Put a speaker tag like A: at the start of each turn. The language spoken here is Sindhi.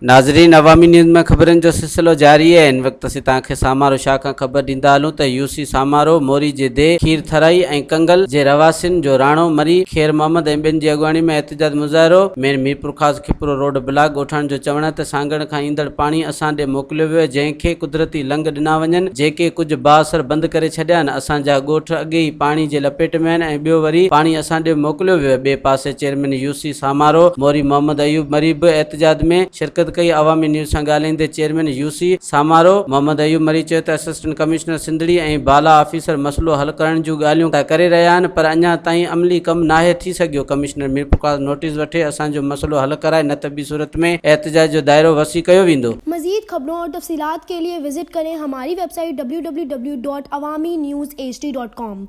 A: ناظرين عوامي نيوز ۾ خبرن جو سلسلو جاري آهي هن وقت اسين توهان کي سامارو شاهه کان خبر ڏيندا هلون ته يو سي سامارو موري جي ديهه کير ٿرائي ۽ ڪنگل جي رهواسين جو راڻو مري خير محمد ۽ ٻين جي اڳواڻي ۾ احتجاج مظاهرو مين ميرپورخاص کپرو روڊ بلاڪ ڳوٺاڻن جو چوڻ آهي ته سانگهڙ کان ايندڙ پاڻي اسان ڏي موڪليو ويو آهي جنهن کي قدرتي لنگهه ڏنا وڃن جيڪي ڪجهه بااثر بند ڪري ڇڏيا آهن اسان جا ڳوٺ اڳي ئي پاڻي جي لپيٽ ۾ آهن ۽ ٻيو وري پاڻي اسان ڏي موڪليو ويو آهي ٻئي پاسي چيئرمين يو سي سامارو موري محمد ايوب مري به احتجاج ۾ شرڪت ڪئي عوامي نيوز سان ڳالهائيندي chairman U C Samaro Muhammad Ayub Marri چيو ته اسسٽنٽ ڪمشنر سنڌڙي ۽ بالا آفيسر مسئلو حل ڪرڻ جون ڳالهيون ته ڪري رهيا آهن پر اڃا تائين عملي ڪم ناهي ٿي سگهيو ڪمشنر ميرپورخاص نوٽيس وٺي اسان جو مسئلو حل ڪرائي نه ته ٻي صورت ۾ احتجاج جو دائرو وسيع ڪيو ويندو.
B: مزيد خبرون اور تفصيلات کے لئے وزٽ ڪرين ھماري web site www.awamiNewsHD.com.